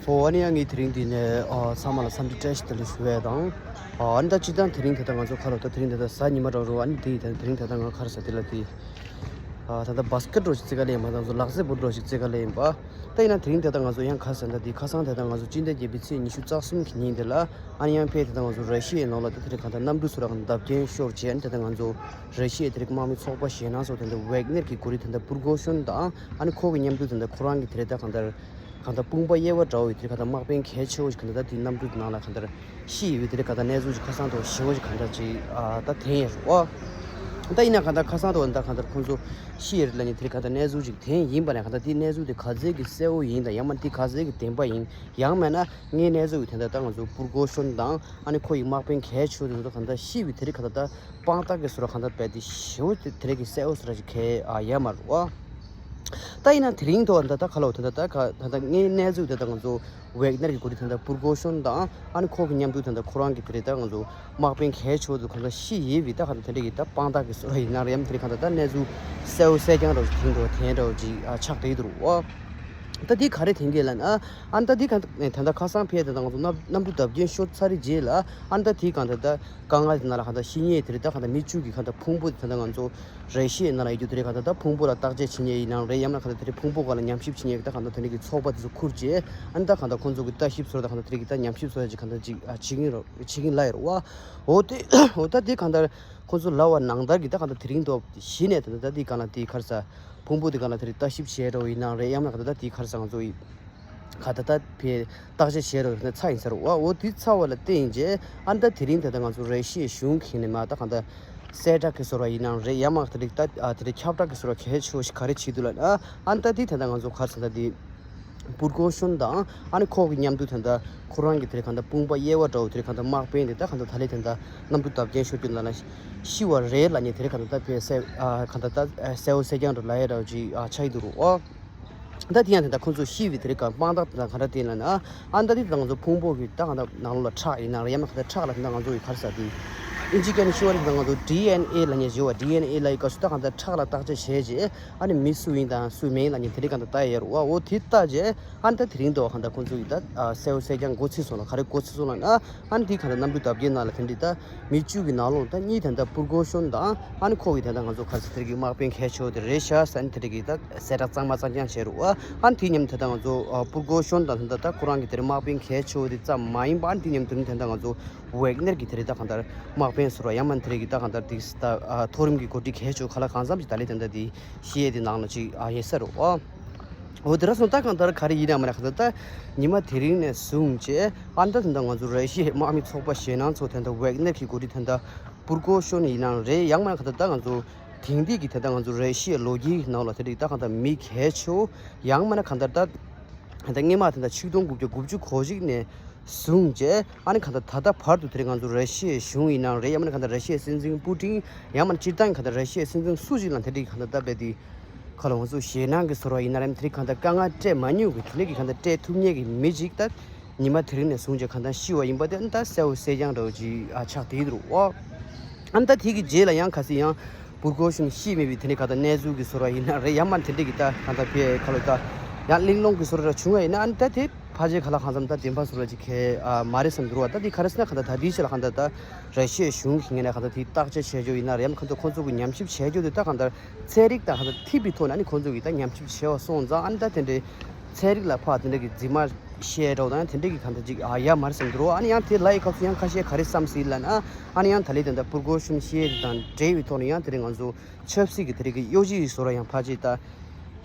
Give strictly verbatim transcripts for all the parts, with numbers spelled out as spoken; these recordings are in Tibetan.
ཨོ་ཨ་ནི་ཡང་ངས་དེ་རིང་འདི་ནས་ཨ་ཚང་མ་ལ་འཚམས་འདྲི་བཀྲ་ཤིས་བདེ་ལེགས་ཞུ་བ་དང་། ཨ་ནི་ད་སྤྱིར་བཏང་དེ་རིང་དེ་ལྟ་ང་ཚོ་ཁ་ལོ་ད་དེ་རིང་དེ་ལྟ་གཟའ་ཉི་མ་རང་རུ་ཨ་ནི་དེ་ཡི་དེ་རིང་དེ་ལྟ་ང་ཁར་ས་དེ་ལ་དེ་ཨ་ད་ལྟ་བཱ་སི་ཀེཊ་འདྲ་ཞིག་རྩེ་ག་ལ་ཡིན་པ་དང་ཚོ་ལག་རྩེད་སྤོ་འདྲ་ཞིག་རྩེ་ག་ལ་ཡིན་པ། ད་ཡིན་ན་དེ་རིང་དེ་ལྟ་ང་ཚོ་ཡང་ཁར་ས་ད་དེ་ཁ་སང་དེ་ལྟ་ང་ཚོ་སྤྱི་ཟླ་བརྒྱད་པའི་ཚེས་ཉི་ཤུ་རྩ་གསུམ་གི་ཉིན་དེ་ལ་ཨ་ནི་ཡང་ཕེ་དེ་ལྟ་ང་ཚོ་ར་ཤི་ཡའི་ནང་ལ་ད་དེ་རིང་གང་ལྟར་གནམ་གྲུ་ཚོ་ར་གང་ལྟར་བརྡབ་སྐྱོན་ཤོར་རྗེས་ཨ་ནི་དེ་ལྟ་ང་ཚོ་ར་ཤི་ཡའི་དེ་རིང་དམག་མི་ཚོགས་པ་ཞེད་སྣང་ཚོ་དེ་ལྟ་ཝེག་ནེར་གྱི་འགོ་ཁྲིད་དེ་ལྟ་པུར་གོ་ཤོན་དང་ཨ་ནི་ཁོ་གི་མཉམ་དུ་དེ་ལྟ་ཁོ་རང་གི་དེ་རེད་ད་གང་ལྟར་གང་ལྟར་དཔུང་པ་དབྱེ་བ་འདྲ་བོ་ཡི་དེ་རིང་གང་ལྟར་དམག་དཔོན་གལ་ཆེ་བོ་ཞིག་གང་ལྟར་ད་དེའི་གནམ་གྲུ་ནང་ལ་གང་ལྟར་ཤི་ཡོད་པའི་དེ་རིང་གང་ལྟར་གནས་ཚུལ་ཞིག་ཁ་སང་དུ་ཞེ་བོ་ཞིག་གང་ལྟར་ཅིག་ཨ་ད་དེ་ཡིན་རོ། ད་ཡིན་ན་གང་ལྟར་ཁ་སང་དུ་ད་གང་ལྟར་ཁོང་ཚོ་ཤི་ཡོད་རེད་ལབ་ནས་དེ་རིང་གང་ལྟར་གནས་ཚུལ་ཞིག་དེ་ཡིན་པ་ནས་གང་ལྟར་དེའི་གནས་ཚུལ་དེ་ག་ཚད་ཀྱི་གསལ་བོ་ཡིན་དང་ཡང་མིན་དེ་ག་ཚད་ཀྱི་བདེན་པ་ཡིན་ཡང་མིན་ན་ངའི་གནས་ཚུལ་གྱི་དེ་འདྲ་ད་ང་ཚོ་པུར་གོ་ཤོན་དང་ཨ་ནི་ཁོ་ཡི་དམག་དཔོན་གལ་ཆེ་བོ་དེ་ཚོ་ད་གང་ལྟར་ཤི་བའི་དེ་རིང་གང་ལྟར་ད་དཔང་རྟགས་ཀྱི་བཟོ་འདྲ་གང་ལྟར་རྦད་དེ་ཞེ་བོ་དེ་དེ་རིང་གི་གསལ་བོ་བཟོ་འདྲ་ཞིག་གས་ཨ་ཡོད་མ་རེད་བ། ད་ཡིན་ན་དེ་རིང་ཐོག་ད་ལྟ་ཁ་ལོ་ད་ལྟ་ད་ག་ད་ལྟ་ངའི་གནས་ཚུལ་དེ་ད་ང་ཚོ་ཝེག་ནེར་གྱི་འགོ་ཁྲིད་ད་ལྟ་པུར་གོ་ཤོན་དང་ཨ་ནི་ཁོ་གི་མཉམ་དུ་ད་ལྟ་ཁོ་རང་གི་དེ་རེད་ད་ང་ཚོ་དམག་དཔོན་གལ་ཆེ་བོ་དེ་གང་ལྟར་ཤི་ཡོད་པའི་ད་ག་ད་དེ་འདྲ་གི་ད་དཔང་རྟགས་ཀྱི་བཟོ་འདྲ་ཡིན་ན་རེད་ཡང་དེ་རིང་གང་ལྟར་ད་གནས་ཚུལ་གསལ་བོ་གསལ་རྐྱང་འདྲ་བོ་ཞིག་དེ་འདྲ་བོ་དེ་འདྲ་བོ་ཅིག་ཨ་ཆགས་བསྡད་འདུག་བ། ད་འདི་ག་རེ་དེང་གི་ལ་ན་ཨ་ད་འདི་གང་ད་ལྟ་ཁ་སང་ཕེ་ད་ལྟ་ང་ཚོ་གནམ་གནམ་གྲུ་བརྡབ་སྐྱོན་ཤོར་ཚར་རེད་རྗེས་ལ་ཨ་ད་འདི་གང་ད་ལྟ་དཀའ་ངལ་དེ་ནང་ལ་གང་ད་ཤི་ཉེས་དེ་རེད་ད་གང་ད་མི་བཅུ་གི་གང་ད་ཕུང་པོ་དེ་ད་ལྟ་ང་ཚོ་ར་ཤི་ཡའི་ནང་ལ་ཡོད་རྒྱུ་དེ་རེད་གང་ད་ད་ཕུང་པོ་ལ་བརྟག་དཔྱད་བྱེད་ཉེས་ཡིན་ནའང་རེད་ཡང་ན་གང་ད་དེ་རེད་ཕུང་པོ་སྒང་ལ་ཉམས་ཞིབ་བྱེད་ཉེས་ད་གང་ད་དེ་འདྲ་གི་ཚོགས་པ་དེ་ཚོ་ཁུར་རྗེས་ཨ་ད་གང་ད་ཁོང་ཚོ་གི་ལྟ་ཞིབ་བཟོ་ད་གང་ད་དེ་རེད་གི་ད་ཉམས་ཞིབ་བཟོ་ཡ་ཅིག་གང་ད་ཅིག་ཨ་བྱེད་ཀྱིན་རོ་བྱེད་ཀྱིན་ལ་ཡོད་རོ་བ། འོ་དེ་འོ་ད་དེ་གང་ད་ཁོང་ཚོ་ལབ་པ་ནང་ལྟར་གི་ད་གང་ད་དེ་རིང་ཐོག་གཞི་ནས་ད་ད་དེ་གང་ལ་དེ་གར་ས་ཕུང་པོ་དེ་གང་ལ་དེ་རེད་ལྟ་ཞིབ་བྱས་རོ་ཡིན་ནའང་རེད་ཡང་ན་གང་ད་ད་དེ་གར་ས་ང་ཚོ་ཡི་ག་ད་ད་ཕེ་བརྟག་དཔྱད་བྱས་རོགས་ཚ་ཡིན་ཟེར་བ་འོ་དེ་ཚ་བ་ལ་བརྟེན་རྗེས་ཨ་ད་དེ་རིང་ད་ལྟ་ང་ཚོ་ར་ཤི་ཡའི་གཞུང་གི་ནས་མ་ད་གང་ད་གསལ་བསྒྲགས་ཀྱི་བཟོ་འདྲ་ཡིན་ནའང་རེད་ཡང་མ་དེ་རིགས་ད་དེ་རིགས་ཁྱབ་བསྒྲགས་ཀྱི་བཟོ་འདྲ་གལ་ཆེ་བ་ཞིག་ག་རེ་བྱེད་འདུག་ལབ་ན་ཨ་ད་དེ་ད་ལྟ་ང་ཚོ་ག་རེ་ཟེར་ད་དེ་པུར་གོ་ཤོན་དང་ཨ་ནི་ཁོ་གི་མཉམ་དུ་ད་ལྟ་ཁོ་རང་གི་དེ་རིགས་གང་ད་དཔུང་པ་དབྱེ་བ་འདྲ་བོ་དེ་རིགས་གང་ད་དམག་དཔོན་དེ་ད་གང་ད་ད་ལེ་ད་ལྟ་གནམ་གྲུ་བརྡབ་སྐྱོན་ཤོར་རྒྱུ་ནང་ལ་ཤི་བ་རེད་ལབ་ནས་དེ་རིགས་གང་ད་ད་ཕེ་གསལ་གང་ད་ད་གསལ་བོ་གསལ་རྐྱང་འདྲ་ལབ་ཡ་འདྲ་བོ་ཅིག་ཆགས་ཀྱི་འདུག་རོ། ད་དེ་ཡང་དེ་འདྲ་ཁོང་ཚོ་ཤི་བའི་དེ་རིང་ག་དཔང་རྟགས་དེ་འདྲ་ག་འདྲ་བསྟན་ལབ་ན་ཨ་ད་དེ་ད་ང་ཚོ་ཕུང་པོ་གི་ད་ག་འདྲ་ནང་ལོགས་ལ་ཁྲག་ཡིན་ན་རེད་ཡང་ན་ག་འདྲ་ཁྲག་ལ་དེ་འདྲ་ང་ཚོ་ཡི་གར་ས་དེ་ཨིན་ཇི་སྐད་ནས་ཤོད་པ་རེད་ད་ང་ཚོ་ཌི་ཨེན་ཨེ་ལབ་མཁན་ཞེས་པ་ཌི་ཨེན་ཨེ་ལབ་ཡི་སྐབས་སུ་ད་ག་འདྲ་ཁྲག་ལ་བརྟག་དཔྱད་བྱས་རྗེས་ཨ་ནི་མི་སུ་ཡིན་དང་སུ་མིན་ལབ་མཁན་དེ་རིང་ག་འདྲ་ལྟ་ཡི་ཡོད་རེད་བ། འོ་དེ་ལྟ་རྗེས་ཨ་ནི་ད་དེ་རིང་འདྲ་བ་ག་འདྲ་ཁོང་ཚོ་ཡི་ད་གསལ་བོ་གསལ་རྐྱང་མགོ་ཚོས་སོང་ལ་ག་རེ་མགོ་ཚོས་སོང་ལབ་ན་ཨ་ནི་དེ་ག་འདྲ་གནམ་གྲུ་བརྡབ་སྐྱོན་ནང་ལ་དེ་འདྲ་ད། མི་བཅུ་གི་ནང་ལོགས་ད་གཉིས་དེ་འདྲ་པུར་གོ་ཤོན་དང་ཨ་ནི་ཁོ་གི་དེ་འདྲ་ང་ཚོ་ག་ཚོད་དེ་རིགས་དམག་དཔོན་གལ་ཆེ་བོ་དེ་རེད་ཤག་ཟེར་ནས་དེ་འདྲ་གི་ད་གསལ་བསྒྲགས་གཙང་མ་གཙང་རྐྱང་བྱས་རེད་བ། ཨ་ནི་དེ་མཉམ་དུ་ད་ང་ཚོ་པུར་གོ་ཤོན་དང་དེ་འདྲ་ད་ཁོ་རང་གི་དེ་རིགས་དམག་དཔོན་གལ་ཆེ་བོ་དེ་ཙམ་མ་ཡིན་པ་ཨ་ནི་དེ་མཉམ་དུ་དེ་འདྲ་ང་ཚོ་ཝེག་ནེར་གི་དེ་རིགས་ད་གང་ལྟར་དམག་དཔོན་ཟེར་བ་ཡང་མིན་དེ་རིགས་གི་ད་གང་ལྟར་དེ་ད་མཐོ་རིམ་གི་འགོ་ཁྲིད་གལ་ཆེ་བོ་ག་ལ་གང་འཚམ་ཞིག་ད་ལས་དེ་འདྲ་དེ་ཤི་ཡས་དེ་ནང་ལ་ཅིག་ཡིན་ས་རེད་བ། འོ་དེ་འདྲ་སོང་ད་གང་ལྟར་ག་རེ་ཡིན་ཡང་མིན་ན་གང་ལྟར་ད་ཉི་མ་དེ་རིང་ནས་བཟུང་བྱས་ཨ་ནི་ད་དེ་འདྲ་ང་ཚོ་ར་ཤི་ཡའི་དམག་མི་ཚོགས་པ་ཞེད་སྣང་ཚོ་དེ་འདྲ་ཝེག་ནེར་གྱི་འགོ་ཁྲིད་དེ་འདྲ་པུར་གོ་ཤོན་ཡིན་ནའང་རེད་ཡང་མིན་ན་གང་ལྟར་ད་ང་ཚོ་དེང་དུས་ཀྱི་དེ་འདྲ་ང་ཚོ་ར་ཤི་ཡའི་ལོ་རྒྱུས་ཀྱི་ནང་ལ་དེ་འདྲ་ད་གང་ལྟར་མི་གལ་ཆེ་བོ་ཡང་མིན་ན་གང་ལྟར་ད་ད་སྔོན་མ་དེ་འདྲ་ཆིག་སྟོང་དགུ་བརྒྱ་དགུ་བཅུ་གོ་གཅིག་ནས་བཟུང་བྱས་ཨ་ནི་གང་ལྟར་ད་ལྟ་བར་དུ་དེ་རིང་ང་ཚོ་ར་ཤི་ཡའི་གཞུང་ཡིན་ནའང་རེད་ཡང་མིན་ན་གང་ལྟར་ར་ཤི་ཡའི་སྲིད་འཛིན་པུ་ཏིན་ཡང་མིན་ན་སྤྱིར་བཏང་གང་ལྟར་ར་ཤི་ཡའི་སྲིད་འཛིན་སུ་ཞིག་ལ་དེ་འདྲའི་གང་ལྟར་ད་རྦད་དེ་ཁ་ལ་ང་ཚོ་ཞེད་སྣང་གི་ཚོར་བ་ཡིན་ན་རེད་དེ་རིང་གང་ལྟར་དཀའ་ངལ་སྤྲད་མ་མྱོང་གི་དེ་འདྲ་གི་གང་ལྟར་སྤྲད་ཐུབ་མཁན་གྱི་མི་ཅིག་ད་ཉི་མ་དེ་རིང་ནས་བཟུང་བྱས་གང་ལྟར་ཤི་བ་ཡིན་པ་དེ་ཨ་ནི་ད་གསལ་བོ་གསལ་རྐྱང་འདྲ་བོ་ཅིག་ཨ་ཆགས་བསྡད་འདུག་ཨོ། ཨ་ནི་ད་དེ་གི་རྗེས་ལ་ཡང་གལ་སྲིད་ཡང་པུར་གོ་ཤོན་ཤི་མེད་པའི་དེ་འདྲའི་གང་ལྟར་གནས་ཚུལ་གྱི་ཚོར་བ་ཡིན་ན་རེད་ཡང་མིན་ན་དེ་འདྲའི་གི་ད་གང་ལྟར་ཕེ་ཁ་ལོ་ད་ཡང་གླེང་སློང་གི་ཚོར་བ་འདྲ་བྱུང་བ་ཡིན་ན་ཨ་ནི་ད་དེ། ཕལ་ཆེར་ཁ་ལག་གང་འཚམ་ད་བདེན་པ་བཟོ་འདྲ་ཅིག་གལ་ཨ་མ་རེད་བསམ་འདུག་བ། ད་དེ་ག་རེ་ཟེར་ན་གང་ལྟར་ད་དེའི་ཆེད་ལ་གང་ལྟར་ད་ར་ཤི་ཡའི་གཞུང་གི་ངོས་ནས་གང་ལྟར་དེ་བརྟག་དཔྱད་བྱས་རྒྱུ་ཡིན་ན་རེད་ཡང་གང་ལྟར་ཁོང་ཚོ་གི་ཉམས་ཞིབ་བྱས་རྒྱུ་དེ་ད་གང་ལྟར་ཚན་རིག་དང་གང་ལྟར་མཐུན་པའི་ཐོག་ནས་ཨ་ནི་ཁོང་ཚོ་གི་ད་ཉམས་ཞིབ་བྱས་པ་སོང་ཙང་ཨ་ནི་ད་དེ་འདྲའི་ཚན་རིག་ལ་ཕར་དེ་འདྲ་གི་རྫུན་མ་བཤད་འདྲ་བོ་དང་ཡང་དེ་འདྲ་གི་གང་ལྟར་ཅིག་ཨ་ཡ་མ་རེད་བསམ་འདུག་བ། ཨ་ནི་ཡང་དེ་ལ་ཡི་སྐབས་སུ་ཡང་ཁ་ཤས་ག་རེ་བསམ་སྲིད་ལབ་ན་ཨ་ནི་ཡང་ད་ལས་དེ་འདྲ་པུར་གོ་ཤོན་ཤི་ཡས་དེ་དང་འབྲེལ་བའི་ཐོག་ནས་ཡང་དེ་རིང་ང་ཚོ་ཆབ་སྲིད་ཀྱི་དེ་རིང་གི་གཡོ་ཇུས་ཀྱི་བཟོ་འདྲ་ཡང་ཕལ་ཆེར་ད།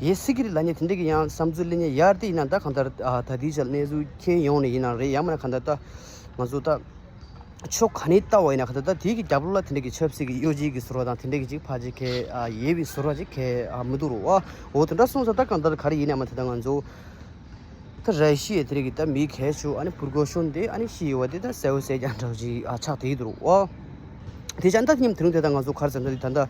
ཡེ་སྲིད་ཀྱི་རིགས་ལ་ཉེ་དེ་འདྲ་གི་ཡང་བསམ་ཚུལ་གླེང་ཉེ་ཡར་དེ་ཡིན་ན་ད་གང་ལྟར་ཨ་ད་དེའི་ཆ་ལ་གནས་ཚུལ་མཁྱེན་ཡོང་ནས་ཡིན་ན་རེད་ཡང་མིན་ན་གང་ལྟར་ད་ང་ཚོ་ད་ཕྱོགས་ག་ནས་ལྟ་བ་ཡིན་ན་གང་ལྟར་ད་དེའི་གི་རྒྱབ་ལོགས་ལ་དེ་འདྲ་གི་ཆབ་སྲིད་ཀྱི་གཡོ་ཇུས་ཀྱི་བཟོ་འདྲ་དང་དེ་འདྲ་གི་ཅིག་ཕལ་ཆེར་གལ་ཨ་ཡོད་པའི་བཟོ་འདྲ་ཅིག་གལ་ཨ་མི་འདུག་རོ། འོ་དེ་འདྲ་སོང་ཙང་ད་གང་ལྟར་ག་རེ་ཡིན་ཡང་མིན་ད་ད་ང་ཚོ་ད་ར་ཤི་ཡའི་དེ་རིང་གི་ད་མི་གལ་ཆེ་ཨ་ནི་པུར་གོ་ཤོན་དེ་ཨ་ནི་ཤི་ཡོད་པ་དེ་ད་གསལ་བོ་གསལ་རྐྱང་འདྲ་བོ་ཅིག་ཨ་ཆགས་བསྡད་འདུག་རོ། དེ་ཅང་ད་ཉིན་དེ་རིང་དེ་ད་ང་ཚོ་ག་རེ་ཟེར་ན་དེ་ད་ད་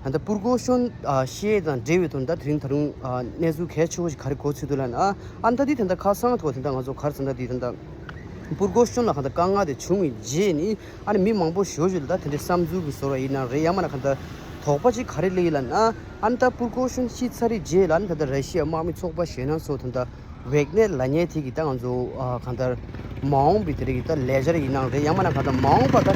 ད་པུར་གོ་ཤོན་ཨ་ཤི་ཡས་དང་འབྲེལ་བའི་དོན་དག་དེ་རིང་ད་རུང་ཨ་གནས་ཚུལ་གལ་ཆེ་བོ་ཞིག་ག་རེ་གོ་ཚུལ་འདུག་ལབ་ན་ཨ་ད་དེ་ད་ད་ཁ་སང་ཐོག་དེ་ད་ང་ཚོ་ག་རེ་ཟེར་ན་དེ་ད་ད་པུར་གོ་ཤོན་ལ་ག་ད་དཀའ་ངལ་དེ་བྱུང་བའི་རྗེས་ནི་ཨ་ནི་མི་མང་པོ་ཞེ་པོ་ཞིག་ལ་ད་དེ་འདྲའི་བསམ་ཚུལ་གྱི་བཟོ་འདྲ་ཡིན་ན་རེད་ཡང་མིན་ན་ག་ད་དོགས་པ་ཅིག་ག་རེ་སླེབས་ཡོད་ལབ་ན་ཨ་ནི་ད་པུར་གོ་ཤོན་ཤི་ཚར་བའི་རྗེས་ལ་ཨ་ནི་ད་ད་ར་ཤི་ཡ་དམག་མི་ཚོགས་པ་ཞེད་སྣང་ཚོ་ད་ད། ཝེག་ནེར་ལབ་མཁན་དེ་གི་ད་ང་ཚོ་ཨ་གང་ལྟར་མ་འོངས་པའི་དེ་རིགས་ཀྱི་ད་ལེ་ཇར་ཡིན་ནའང་རེད། ཡང་མིན་ན་གང་ལྟར་མ་འོངས་པ་ད་དེ་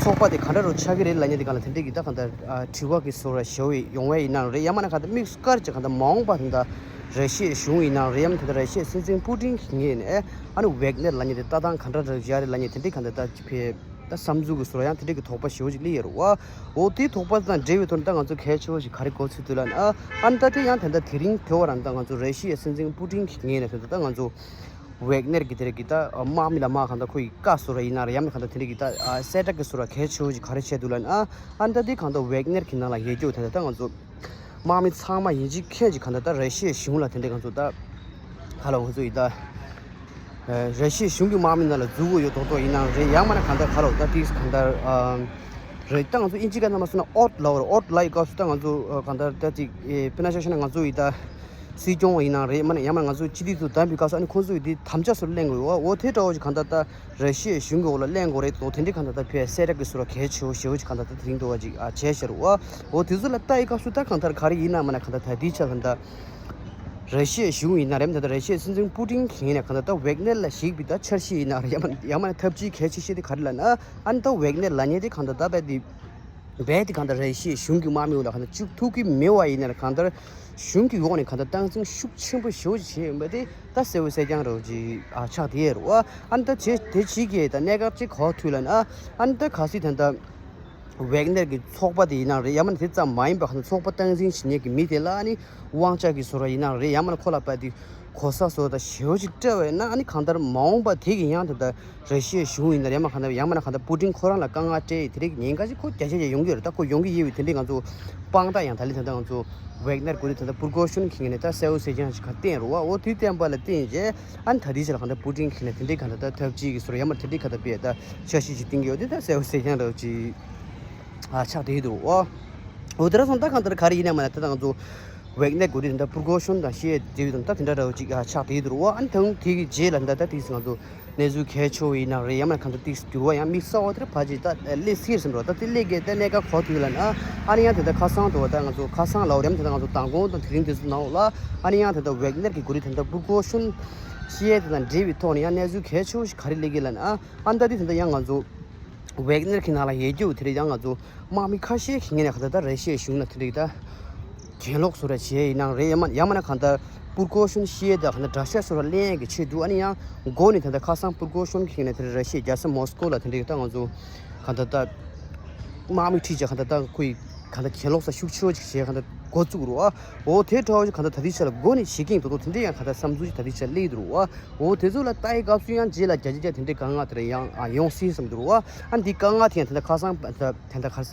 ཚོགས་པ་དེ་ག་འདྲ་རུ་ཆགས་ཀྱི་རེད་ལབ་མཁན་དེ་ག་ལ་དེ་འདྲས་ཀྱི་ད་གང་ལྟར་ཨ་དྲི་བ་གི་བཟོ་འདྲ་ཞེ་པོ་ཡོང་བ་ཡིན་ནའང་རེད། ཡང་མིན་ན་གང་ལྟར་དམིགས་སུ་བཀར་གྱི་གང་ལྟར་མ་འོངས་པ་དེ་ད་ར་ཤི་ཡའི་གཞུང་ཡིན་ནའང་རེད། ཡང་མིན་ད་ལྟ་ར་ཤི་ཡའི་སྲིད་འཛིན་པུ་ཏིན་གྱི་ངོས་ནས་ཨ་ནི་ཝེག་ནེར་ལབ་མཁན་དེ་ལྟ་སྟངས་ག་འདྲ་རུ་བྱས་རེད་ལབ་མཁན་དེ་འདྲས་གང་ལྟར་ད་ཅི་ཕེ། ད་བསམ་ཚུལ་གྱི་བཟོ་འདྲ་ཡང་དེ་འདྲས་ཀྱི་དོགས་པ་ཞེ་པོ་ཅིག་སླེབས་ཡོད་རེད་བ། འོ་དེའི་དོགས་པ་དང་འབྲེལ་བའི་ཐོག་ནས་ད་ང་ཚོ་གལ་ཆེ་བོ་ཞིག་ག་རེ་གོ་ཚུལ་འདུག་ལབ་ན། ཨ་ནི་ད་དེ་ཡང་ད་ལྟ་དེ་རིང་དེ་བར་ད་ང་ཚོ་ར་ཤི་ཡའི་སྲིད་འཛིན་པུ་ཏིན་གྱི་ངོས་ནས་ད་ལྟ་ད་ང་ཚོ་ཝེག་ནེར་གྱི་དེ་རིགས་ཀྱི་ད་དམག་མི་ལ་མ་གང་ལྟར་ཁོ་ཡི་བཀའ་བཟོ་འདྲ་ཡིན་ན་རེད། ཡང་མིན་གང་ལྟར་དེ་འདྲས་ཀྱི་ད་གསལ་བསྒྲགས་ཀྱི་བཟོ་འདྲ་གལ་ཆེ་བོ་ཞིག་ག་རེ་བྱས་འདུག་ལབ་ན། ཨ་ནི་ད་དེ་གང་ལྟར་ཝེག་ནེར་གྱི་ནང་ལ་ཡོད་རྒྱུ་ད་ལྟ་ད་ང་ཚོ་དམག་མི་ཚང་མ་ཡིན་གཅིག་མཁན་གཅིག་གང་ལྟར་ད་ར་ཤི་ཡའི་གཞུང་ལ་དེ་འདྲས་ང་ཚོ་ད་ག་ལ་ང་ཚོ་ཡི་ད། ར་ཤི་ཡའི་གཞུང་གི་དམག་མི་ནང་ལ་འཛུལ་དགོས་ཡོད་མདོག་མདོག་ཡིན་ནའང་རེད། ཡང་མིན་ན་གང་ལྟར་ག་ལ་ད་ཏིས་གང་ལྟར་རེད། ད་ང་ཚོ་ཨིན་ཇི་སྐད་ནང་མ་སོང་ན་ཨོད་ལབ་རེད། ཨོད་ལབ་ཡི་སྐབས་སུ་ད་ང་ཚོ་གང་ལྟར་ད་ཅིག་དཔེར་ན་ཆ་བཞག་ན་ང་ཚོ་ཡི་ད་སྲིད་སྐྱོང་བ་ཡིན་ནའང་རེད། མིན་ན་ཡང་མིན་ན་ང་ཚོ་སྤྱི་འཐུས་ཚོ་བདམས་པའི་སྐབས་སུ་ཨ་ནི་ཁོང་ཚོ་ཡི་དེ་དམ་བཅའ་སོར་གླེང་དགོས་ཡོད། འོ་དེ་འདྲ་བོ་ཞིག་གང་ལྟར་ད་ར་ཤི་ཡའི་གཞུང་གི་འོག་ལ་གླེང་དགོས་རེད་དོ། དེ་འདྲའི་གང་ལྟར་ད་ཕེ་གསལ་བསྒྲགས་ཀྱི་བཟོ་འདྲ་གལ་ཆེ་བོ་ཞེ་བོ་ཞིག་གང་ལྟར་ད་དེ་རིང་འདུག་བ་ཅིག་བྱས་ཤར་བ། འོ་དེ་ཚོ་ལ་ལྟ་ཡི་སྐབས་སུ་ད་གང་ལྟར་ག་རེ་ཡིན་ན་མིན་ན་གང་ལྟར་ད་དེའི་ཆ་ལ་ད། ར་ཤི་ཡའི་གཞུང་ཡིན་ན་རེད། ད་ལྟ་ར་ཤི་ཡའི་སྲིད་འཛིན་པུ་ཏིན་གྱི་ངོས་ནས་གང་ལྟར་ད་ཝེག་ནེར་ལ་གཞིགས་པའི་ད་འཆར་གཞི་ཡིན་ན་རེད། ཡང་མིན་ཡང་མིན་ན་ཐབས་ཇུས་གལ་ཆེ་ཤོས་དེ་ག་རེ་ལབ་ན། ཨ་ནི་ད་ཝེག་ནེར་ལབ་མཁན་དེ་གང་ལྟར་ད་རྦད་དེ་རྦད་དེ་གང་ལྟར་ར་ཤི་ཡའི་གཞུང་གི་དམག་མི་འོག་ལ་གང་ལྟར་བཅུག་ཐུབ་ཀྱི་མེད་པ་ཡིན་ན་རེད། གང་ལྟར་གཞུང་གི་འོག་ནས་གང་ལྟར་སྟངས་འཛིན་ཤུགས་ཆེན་པོ་ཞེ་པོ་ཅིག་བྱས་ཡོད་པ་དེ་ད་གསལ་པོ་གསལ་རྐྱང་རེད་བ་ཅིག་ཨ་ཆགས་བསྡད་ཡོད་རེད་བ། ཨ་ནི་ད་བྱས་དེ་བྱེད་ཀྱི་ད་གནད་འགག་ཅིག་ག་པར་ཐུག་ལབ་ན། ཨ་ནི་ད་གལ་སྲིད་ད་ལྟ། ཝེག་ནེར་གྱི་ཚོགས་པ་དེ་ཡིན་ནའང་རེད། ཡང་མིན་དེ་ཙམ་མ་ཡིན་པ་གང་ལྟར་ཚོགས་པ་སྟངས་འཛིན་བྱེད་མཁན་གྱི་མི་དེ་ལ་ཨ་ནི་དབང་ཆ་གི་བཟོ་འདྲ་ཡིན་ནའང་རེད། ཡང་མིན་ཁོ་ལ་དཔེ་དེ་གོ་ས་བཟོ་འདྲ་ཞེ་པོ་ཅིག་སྤྲད་པ་ཡིན་ན། ཨ་ནི་གང་ལྟར་མ་འོངས་པ་དེ་གི་ཡང་དེ་ལྟར་ར་ཤི་ཡའི་གཞུང་ཡིན་ན་ཡང་མིན་གང་ལྟར་ཡང་མིན་གང་ལྟར་པུ་ཏིན་ཁོ་རང་ལ་དཀའ་ངལ་སྤྲད་ཡི་དེ་རིགས་ཉེན་ཁ་ཅིག་ཁོ་བརྒྱ་ཆ་བརྒྱ་ཡོང་གི་ཡོད་རེད། ད་ཁོ་ཡོང་གི་ཡོད་པའི་དེ་འདྲའི་ང་ཚོ་དཔང་རྟགས་ཡང་ད་ལི་ད་ལྟ་ང་ཚོ་ཝེག་ནེར་གོ་དེ་ད་ལྟ་པུར་གོ་ཤོན་གྱི་ངོས་ནས་ད་གསལ་པོ་གསལ་རྐྱང་ཞིག་ག་བསྟན་རེད་བ། འོ་དེ་བསྟན་པ་ལ་བརྟེན་རྗེས་ཨ་ནི་ད་ལྟའི་ཆ་ལ་གང་ལྟར་པུ་ཏིན་གྱི་ངོས་ནས་དེ་འདྲའི་གང་ལྟར་ད་ཐབས་ཇུས་ཀྱི་བཟོ་འདྲ་ཡང་མིན་དེ་འདྲའི་གང་ལྟར་དཔེ་ད་འཆར་གཞི་ཅིག་བཏིང་གི་ཡོད་དེ་ད་གསལ་པོ་གསལ་རྐྱང་འདྲ་བོ་ཅིག་ཨ་ཆགས་བསྡད་འདུག་ཨོ། འོ་དེ་འདྲ་སོང་ད་གང་ལྟར་ག་རེ་ཡིན་ན་མིན་ན་ད་ང་ཚོ་ཝེག་ནེར་གོ་དེ་ད་ལྟ་པུར་གོ་ཤོན་དང་ཤི་ཡའི་དེ་དང་ད་དེ་འདྲ་འདྲ་བོ་ཅིག་ཨ་ཆགས་བསྡད་འདུག་ཨོ། ཨ་ནི་ད་དེ་གི་རྗེས་ལ་ད་ད་དེ་ང་ཚོ་གནས་ཚུལ་གལ་ཆེ་བོ་ཡིན་ན་རེད། ཡང་མིན་གང་ལྟར་ཏིག་འགྱུར་བ་ཡང་དམིགས་བསལ་བ་དེར་ཕལ་ཆེར་ད་སླེབས་སྲིད་ཟིན་འགྲོ། ད་དེ་སླེབས་གལ་ཏེ་གནད་འགག་གོ་ཐུབ་ལ་ན། ཨ་ནི་ཡང་དེ་ལྟར་ཁ་སང་དུ་བ་ད་ང་ཚོ་ཁ་སང་ལའོ་རེམ་དེ་ལྟར་ང་ཚོ་མདང་དགོང་དང་དེ་རིང་དེ་ཚོ་ནང་ལ་ཨ་ནི་ཡང་དེ་ལྟར་ཝེག་ནེར་གྱི་འགོ་ཁྲིད་དེ་ལྟར་པུར་གོ་ཤོན་ཤི་ཡའི་དེ་དང་འབྲེལ་བའི་ཐོག་ནས་ཡང་གནས་ཚུལ་གལ་ཆེ་བོ་ཞིག་ག་རེ་སླེབས་གི་ལ་ན། ཨ་ནི་ད་དེ་དེ་ལྟར་ཡང་ང་ཚོ་ཝེག་ནེར་གྱི་ནང་ལ་ཡོད་རྒྱུ་དེ་རེད། ཡང་ང་ཚོ་དམག་མི་ཁ་ཤས་ཤིག་ངོས་ནས་ག་ད་ད་ར་ཤི་ཡའི་གཞུང་ལ་དེ་འདྲའི་ད་གྱེན་ལོག་བཟོ་འདྲ་བྱས་ཡིན་ནའང་རེད། ཡང་མ་ཡང་མིན་ན་གང་ལྟར་པུར་གོ་ཤོན་ཤི་ཡའི་ད་གང་ལྟར་དགྲ་ཤ་བཟོ་འདྲ་ལེན་ཡས་ཀྱི་ཆེད་དུ། ཨ་ནི་ཡང་འགོ་ནས་ད་ལྟ་ཁ་སང་པུར་གོ་ཤོན་གྱི་ངོས་ནས་དེ་ར་ཤི་ཡའི་རྒྱལ་ས་མོ་སི་ཀོ་ལ་དེ་འདྲའི་ད་ང་ཚོ་གང་ལྟར་ད་དམག་མི་ཁྲིད་བྱས་གང་ལྟར་ད་ཁོ་ཡི་གང་ལྟར་གྱེན་ལོག་ས་ཤུགས་ཆེ་བོ་ཅིག་བྱས་གང་ལྟར་འགོ་བཙུགས་རོགས། ཨོ་དེ་འདྲ་བོ་ཅིག་གང་ལྟར་ད་ལྟའི་ཆ་ལ་འགོ་ནས་བྱེད་ཀྱིན་འདུག་འདུག་དེ་འདྲའི་ཡང་གང་ལྟར་བསམ་ཚུལ་ཅིག་ད་ལྟའི་ཆ་ལ་སླེབས་འདུག་རོགས། ཨོ་དེ་ཚོ་ལ་ལྟ་ཡི་སྐབས་སུ་ཡང་རྗེས་ལ་བརྒྱ་ཆ་བརྒྱ་དེ་འདྲའི་དཀའ་ངལ་དེ་འདྲ་ཡང་ཨ་ཡོང་སྲིད་བསམ་འདུག་རོགས། ཨ་འདི་དཀའ་ངལ་དེ་ཡང་དེ་འདྲ་ཁ་སང་དེ་འདྲ་ཁ་ས་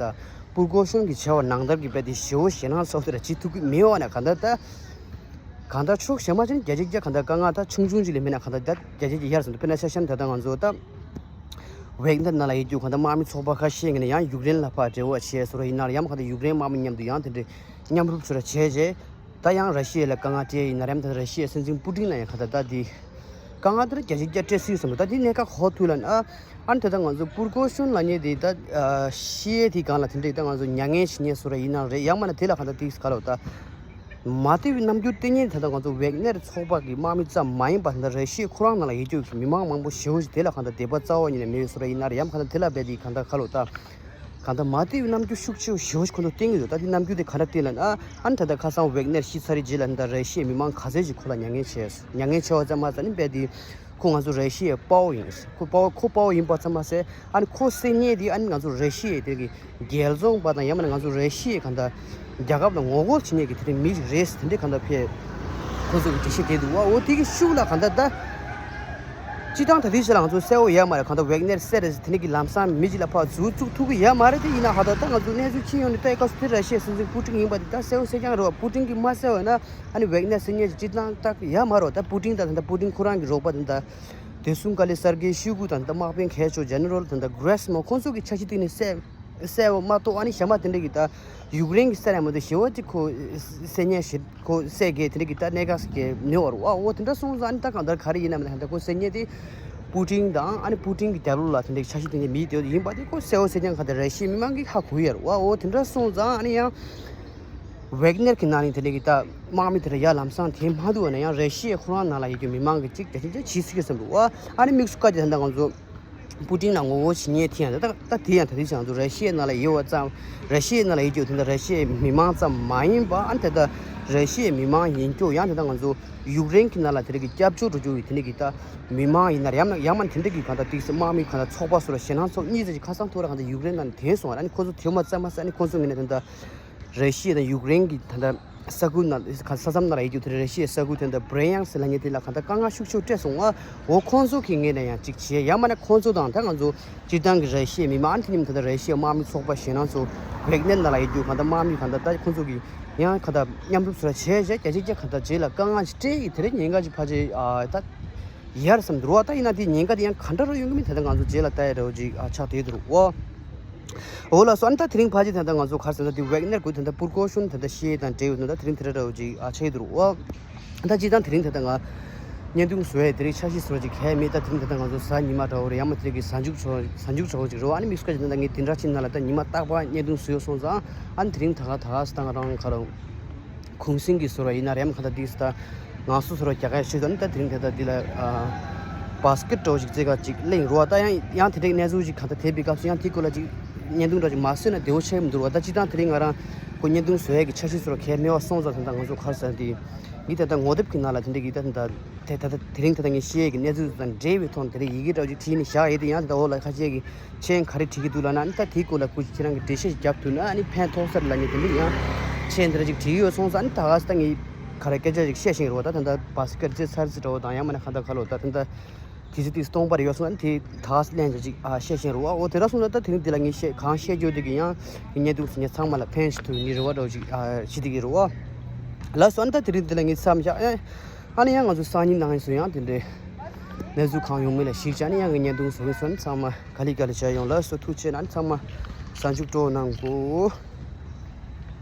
པུར་གོ་ཤོན་གྱི་བྱ་བ་ནང་ལྟར་གྱི་རྦད་དེ་ཞེ་པོ་ཞེད་སྣང་ཚ་པོ་དེ་འདྲ་བྱེད་ཐུབ་ཀྱི་མེད་པ་ན། གང་ལྟར་ད་གང་ལྟར་ཕྱོགས་གཞན་པ་ཅན་བརྒྱ་ཆ་བརྒྱ་གང་ལྟར་དཀའ་ངལ་ད་ཆུང་ཆུང་ཅིག་ལས་མེད་ན་གང་ལྟར་ད་བརྒྱ་ཆ་བརྒྱ་ཡར་སོང་འདུག་དཔེར་ན་ཆ་བཞག་ན་ད་ལྟ་ང་ཚོ་ད་ཝེག་ནེར་ནང་ལ་ཡོད་རྒྱུ་གང་ལྟར་དམག་མི་ཚོགས་པ་ཁ་ཤས་ངོས་ནས་ཡང་ཡུཀ་རེན་ལ་ཕར་འབྲེལ་བ་བྱས་བཟོ་འདྲ་ཡིན་ན་ཡང་གང་ལྟར་ཡུཀ་རེན་དམག་མི་མཉམ་དུ་ཡང་དེ་འདྲའི་མཉམ་རུབ་བཟོ་འདྲ་བྱས་རྗེས། ད་ཡང་ར་ཤི་ཡ་ལ་དཀའ་ངལ་སྤྲད་ཡིན་ན་རེད། ད་ར་ཤི་ཡའི་སྲིད་འཛིན་པུ་ཏིན་ལ་ཡང་ག་ད་ད་འདི་དཀའ་ངལ་དེ་ར་བརྒྱ་ཆ་བརྒྱ་སྤྲད་སྲིད་བསམ་འདུག་ད་འདི་གནད་འགག་ག་པར་ཐུག་ལབ་ན། ཨ་ནི་ད་ལྟ་ང་ཚོ་པུར་གོ་ཤོན་ལབ་མཁན་དེ་ད་ཤི་ཡའི་དེ་སྒང་ལ་དེ་འདྲ་ད་ང་ཚོ་མྱ་ངན་བྱེད་མཁན་བཟོ་འདྲ་ཡིན་ན་རེད། ཡང་མིན་ན་དེ་ལ་ག་ད་ཏིག་ག་ལོ་ད་མ་བདེ་བའི་རྣམ་འགྱུར་སྟེར་མཁན་དེ་ད་ང་ཚོ་ཝེག་ནེར་ཚོགས་པ་གི་དམག་མི་ཙམ་མ་ཡིན་པར་ད་ར་ཤི་ཡ་ཁོ་རང་ནང་ལ་ཡོད་རྒྱུ་གི་མི་མང་མང་པོ་ཞེ་པོ་ཞིག་དེ་ལ་ག་ད་དད་པ་རྩ་བ་ཉིད་ནས་མེད་པའི་བཟོ་འདྲ་ཡིན་ན་རེད། ཡང་ག་ད་དེ་ལ་རྦད་དེ་ག་ད་ག་ལོ་ད། གང་ལྟར་མ་བདེ་བའི་རྣམ་འགྱུར་ཤུགས་ཆེ་བ་ཞེ་པོ་ཞིག་ཁོ་ཚོ་བསྟན་གྱི་འདུག་ད་དེ་རྣམ་འགྱུར་དེ་ག་འདྲ་བསྟན་ལབ་ན། ཨ་ནི་ད་ལྟ་ཁ་སང་ཝེག་ནེར་ཤི་ཚར་རེད་རྗེས་ལ་ད་ར་ཤི་ཡའི་མི་མང་ག་ཚད་ཅིག་ཁོ་ལ་མྱ་ངན་བྱས། མྱ་ངན་བྱས་པ་ཙམ་མ་ཟད་ཨ་ནི་རྦད་དེ་ཁོ་ང་ཚོ་ར་ཤི་ཡའི་དཔའ་བོ་ཡིན། ཁོ་དཔའ་བོ་ཁོ་དཔའ་བོ་ཡིན་པ་ཙམ་མ་ཟད་ཨ་ནི་ཁོ་གསོད་མཁན་དེ་ཨ་ནི་ང་ཚོ་ར་ཤི་ཡའི་དེ་གི་རྒྱལ་བཙོང་པ་དང་ཡང་མིན་ན་ང་ཚོ་ར་ཤི་ཡའི་གང་ལྟར་རྒྱལ་ཁབ་ལ་ངོ་རྒོལ་བྱེད་མཁན་གྱི་དེ་འདྲའི་མི་ཞིག་རེད་ཟེར་དེ་འདྲའི་གང་ལྟར་ཕེ་ཁོ་ཚོ་གི་འགྲེལ་བཤད་བསྟན་འདུག་བ། འོ་དེ་གི་ཤུགས་ལ་གང་ལྟར་ད། སྤྱིར་བཏང་ད་ལྟའི་ཆ་ལ་ང་ཚོ་གསལ་པོ་ཡོད་མ་རེད། གང་ལྟར་ཝེག་ནེར་གསོད་རེད་ཟེར་དེ་འདྲ་གི་ལམ་སང་མི་གཅིག་ལ་ཕར་འཛུལ་བཅུག་ཐུབ་ཀྱི་ཡོད་མ་རེད། དེ་ཡིན་ན་ཧ་ད་ད་ང་ཚོ་གནས་ཚུལ་ཁྱོན་ཡོངས་ནས་ལྟ་ཡི་སྐབས་སུ་དེ་ར་ཤི་ཡའི་སྲིད་འཛིན་པུ་ཏིན་ཡིན་པ་དེ་ད་གསལ་པོ་གསལ་རྐྱང་རེད་བ། པུ་ཏིན་གྱིས་མ་གསལ་བ་ན་ཨ་ནི་ཝེག་ནེར་གསོད་མཁན་གྱི་སྤྱིར་བཏང་ད་ཡོད་མ་རེད་བ། ད་པུ་ཏིན་ད་ད་པུ་ཏིན་ཁོ་རང་གི་རོགས་པ་དེ་ད་དེ་སུང་ཀ་ལི་སར་གེ་ཤོའི་གུ་དང་ད་དམག་དཔོན་གལ་ཆེ་ཇེ་ནེ་རལ་དེ་ད་གྷི་རེ་སི་མོ་ཁོང་ཚོ་གི་འཆར་གཞི་སྟེང་ནས་གསལ། གསལ་བ་མ་གཏོགས་ཨ་ནི་གཞན་པ་དེ་འདྲ་གི་ད་ཡུཀ་རེན་གི་གསལ་ཡ་མ་གཏོགས་གཞན་པ་ཅིག་ཁོ་གསོད་མཁན་ཞིག་ཁོ་གསོད་མཁན་དེ་འདྲ་གི་ད་གནད་འགག་ཟེར་མཁན་མེད་པ་རེད་བ། འོ་དེ་འདྲ་སོང་ཙང་ཨ་ནི་ད་གང་ལྟར་ག་རེ་ཡིན་ན་མིན་ན་ད་ཁོ་གསོད་མཁན་དེ་པུ་ཏིན་དང་ཨ་ནི་པུ་ཏིན་གི་རྒྱབ་ལོགས་ལ་དེ་འདྲ་གི་འཆར་གཞི་དེ་འདྲ་མི་དེ་ཡིན་པ་དེ་ཁོ་གསལ་པོ་གསལ་རྐྱང་ག་ད་ར་ཤི་ཡའི་མི་མང་གིས་ཧ་གོ་ཡ་རེད་བ། འོ་དེ་འདྲ་སོང་ཙང་ཨ་ནི་ཡང་ ཝེག་ནེར་གྱི་ནང་ནས་དེ་འདྲ་གི་ད་དམག་མི་དེ་འདྲ་ཡར་ལམ་སང་དེ་མ་འདུག་བ་ན་ཡང་ར་ཤི་ཡའི་ཁོ་རང་ནང་ལ་ཡོད་རྒྱུ་མི་མང་གི་གཅིག་རྒྱ་ཆེན་ཆེ་བྱིས་སུ་སྐྱེས་བསམ་འདུག་བ། ཨ་ནི་དམིགས་སུ་བཀར་ཏེ་ད་ལྟ་ང་ཚོ་པུ་ཏིན་ལ་ངོ་རྒོལ་བྱེད་མཁན་ཐེངས་ཡང་ད་ད་དེ་ཡང་ད་དེ་བྱས་ང་ཚོ་ར་ཤི་ཡའི་ནང་ལ་ཡོད་པ་ཙམ། ར་ཤི་ཡའི་ནང་ལ་ཡོད་རྒྱུ་དེ་འདྲ་ར་ཤི་ཡའི་མི་མང་ཙམ་མ་ཡིན་པ། ཨ་ནི་ད་ལྟ་ར་ཤི་ཡའི་མི་མང་ཡིན་རྒྱུ་ཡང་ད་ལྟ་ང་ཚོ་ཡུཀ་རེན་གྱི་ནང་ལ་དེ་རིགས་ཀྱི་སྐྱབས་བཅོལ་འགྲོ་རྒྱུ་ཡི་དེ་འདྲ་གི་ད་མི་མང་ཡིན་ན་ཡང་ན་ཡང་མ་དེ་འདྲ་གི་གང་ལྟར་ཏིག་སེ་དམག་མི་གང་ལྟར་ཚོགས་པ་སོགས་ལ་ཞེད་སྣང་ཚོགས་གཉིས་ཙམ་ཞིག་ཁ་སང་ཐོག་ར་གང་ལྟར་ཡུཀ་རེན་ནང་ནས་ཐོན་སོང་བ། ཨ་ནི་ཁོ་ཚོ་ཐོན་མ་ཚར་མ་ཟད་ཨ་ནི་ཁོ་ཚོ་ངོས་ནས་ད་ལྟ་ར་ཤི་ཡ་དང་ཡུཀ་རེན་གྱི་ད་ལྟ་ས་ཁུལ་ནང་ས་མཚམས་ནང་ལ་ཡོད་རྒྱུ་དེ་ར་ཤི་ཡའི་ས་ཁུལ་དེ་འདྲ་བྷི་རེ་ཡང་སི་ལབ་མཁན་དེ་ལ་གང་ལྟར་དཀའ་ངལ་ཤུགས་ཆེ་སྤྲད་སོང་བ། འོ་ཁོང་ཚོ་གི་ངོས་ནས་ཡང་ཅིག་བྱས་ཡང་མིན་ན་ཁོང་ཚོ་དང་ད་ང་ཚོ་སྤྱིར་བཏང་གི་ར་ཤི་ཡའི་མི་མང་ཨ་ནི་དེ་ཉིན་ད་ལྟ་ར་ཤི་ཡའི་དམག་མི་ཚོགས་པ་ཞེད་སྣང་ཚོ་ཝེག་ནེར་ནང་ལ་ཡོད་རྒྱུ་གང་ལྟར་དམག་མི་གང་ལྟར་ད་ཁོང་ཚོ་གི་ཡང་གང་ལྟར་མཉམ་རུབ་ཚོ་ལ་བྱས་བྱས་རྒྱ་ཆེ་རྒྱ་གང་ལྟར་རྗེས་ལ་དཀའ་ངལ་ཞིག་སྤྲད་ཡི་དེ་རིང་ཉེན་ཁ་ཅིག་ཕལ་ཆེར་ཨ་ད་ཡར་སོང་འདུག་བ། ད་ཡིན་ན་དེ་ཉེན་ཁ་དེ་ཡང་ག་འདྲ་རུ་ཡོང་གི་མིན་ད་ལྟ་ང་ཚོ་རྗེས་ལ་ལྟ་ཡ་འདྲ་བོ་ཅིག་ཨ་ཆགས་བསྡད་འདུག་བ། འོ་ལགས་སོ། ཨ་ནི་ད་དེ་རིང་ཕལ་ཆེར་ད་ལྟ་ང་ཚོ་ག་རེ་ཟེར་ན་དེ་ཝེག་ནེར་གུ་ད་ལྟ་པུར་ཀོ་ཤོན་ད་ལྟ་བཤད་དང་འབྲེལ་ཡོད་ན་ད་དེ་རིང་དེ་འདྲ་འདྲ་བོ་ཅིག་ཨ་ཆགས་འདུག་བ། ད་སྤྱིར་བཏང་དེ་རིང་ད་ལྟ་ང་བརྙན་ཐུང་བཟོ་ཡས་དེ་རིང་འཆར་གཞི་བཟོ་ཅིག་གལ་མེད། ད་དེ་རིང་ད་ལྟ་ང་ཚོ་གཟའ་ཉི་མ་འདྲ་བོ་རེད། ཡང་མ་དེ་རིང་གི་གཟའ་མཇུག་ཚོ་གཟའ་མཇུག་འདྲ་བོ་ཅིག་རེད་བ། ཨ་ནི་དམིགས་སུ་བཀར་ཅིག་ད་ལྟ་ངས་དེ་འདྲ་ཅིག་ནང་ལ་ད་ཉི་མ་རྟག་པར་བརྙན་ཐུང་བཟོས་སོང་ཙང་ཨ་ནི་དེ་རིང་ད་ག་ད་ག་ས་ད་ང་རང་ག་རང་གུང་སེང་གི་བཟོ་འདྲ་ཡིན་ན་རེད། ཡང་མ་ག་ད་དེ་ད་ངལ་གསོ་བཟོ་འདྲ་རྒྱག་ག་ཡ་ཞིག་ད་ནི་ད་དེ་རིང་ད་ལྟ་འདི་ལ་ཨ་བཱ་སི་ཀེཊ་འདྲ་བོ་ཞིག་རྩེ་ག་ཅིག་གླེང་རོགས། ད་ཡང་ཡང་དེ་འདྲའི་གནས་ཚུལ་ཞིག་གང་ལྟར་དེ་བའི་སྐབས་སུ་ཡང་དེ་སྐོར་ལ་ཅིག་བརྙན་ཐུང་འདྲ་ཅིག་མ་བཟོས་ན་བདེ་བོ་ཆགས་མི་འདུག་བ། ད་སྤྱིར་བཏང་དེ་རིང་ང་རང་ཁོ་བརྙན་ཐུང་བཟོ་ཡས་ཀྱི་འཆར་གཞི་བཟོ་འདྲ་གལ་མེད་པ་སོང་ཙང་ད་ལྟ་ང་ཚོ་ག་རེ་ཟེར་ན་དེ་ངས་ད་ལྟ་ངོ་དེབ་ཀྱི་ནང་ལ་དེ་འདྲའི་གི་ད་ད་དེ་ད་ལྟ་དེ་རིང་ད་ལྟ་ངས་བཤད་ཡས་ཀྱི་གནས་ཚུལ་དང་འབྲེལ་བའི་ཐོག་ནས་དེ་འདྲའི་ཡི་གེ་འདྲ་བོ་ཅིག་བྲིས་ནས་བཞག་ཡས་དེ། ཡང་ད་ལྟ་འོག་ལ་ཁ་ཤས་ཀྱིས་མཆན་ག་རེ་བྲིས་ཀྱི་འདུག་ལབ་ན། ཨ་ནི་ད་དེའི་སྐོར་ལ་སྐུ་མཁྱེན་ཁྱེད་རང་གིས་འགྲེལ་བཤད་ཅིག་རྒྱབ་ཐུབ་ན་ཨ་ནི་ཕན་ཐོགས་ས་རེད་ལབ་མཁན་དེ་འདྲ་ཡང་མཆན་དེ་འདྲ་ཅིག་བྲིས་ཡོད་སོང་ཙང་། ཨ་ནི་ད་ག་ས་ད་ངས་ག་རེ་སྐད་ཆ་ཅིག་བཤད་བཞིན་རེད་བ། ད་ད་ལྟ་བཱ་སི་ཀེཊ་རྩེད་ཚར་རྩེ་འདྲ་བོ་དང་ཡང་མིན་ན་གང་ལྟར་ག་ལོ་ད་ད་ལྟ་དུས་ཚོད་ཏིག་སྟོང་པ་རེ་ཡོད་སོང་། ཨ་ནི་དེ་ད་ག་ས་ལན་ཅིག་ཨ་བཤད་བཞིན་རེད་བ། འོ་དེ་འདྲ་སོང་ཙང་ད་དེ་རིང་འདི་ལ་ངས་བཤད་གང་བཤད་རྒྱུ་དེ་གི་ཡང་ངས་བརྙན་ཐུང་ཟིན་ཡ་ཚང་མ་ལ་ཕན་ཞིག་ཐུབ་ངེས་རེ་བ་འདྲ་བོ་ཅིག་ཨ་བྱེད་བསྡད་ཀྱི་རེད་བ། ལགས་སོ། ཨ་ནི་ད་དེ་རིང་འདི་ལ་ངས་མཚམས་བཞག་ཨེ། ཨ་ནི་ཡང་ང་ཚོ་སང་ཉིན་གནངས་ཉིན་སུ་ཡང་དེ་འདྲའི་གནས་ཚུལ་གང་ཡོང་མིན་ལ་གཞིགས་བྱས་ནས་ཡང་ངས་བརྙན་ཐུང་བཟོ་གི་སོང་། ཚང་མ་ག་ལེ་ག་ལེ་བྱས་ཡོང་། ལགས་སོ། ཐུགས་རྗེ་ཆེ་གནང་། ཚང་མ་གཟའ་མཇུག་སྤྲོ་གནང་གོ།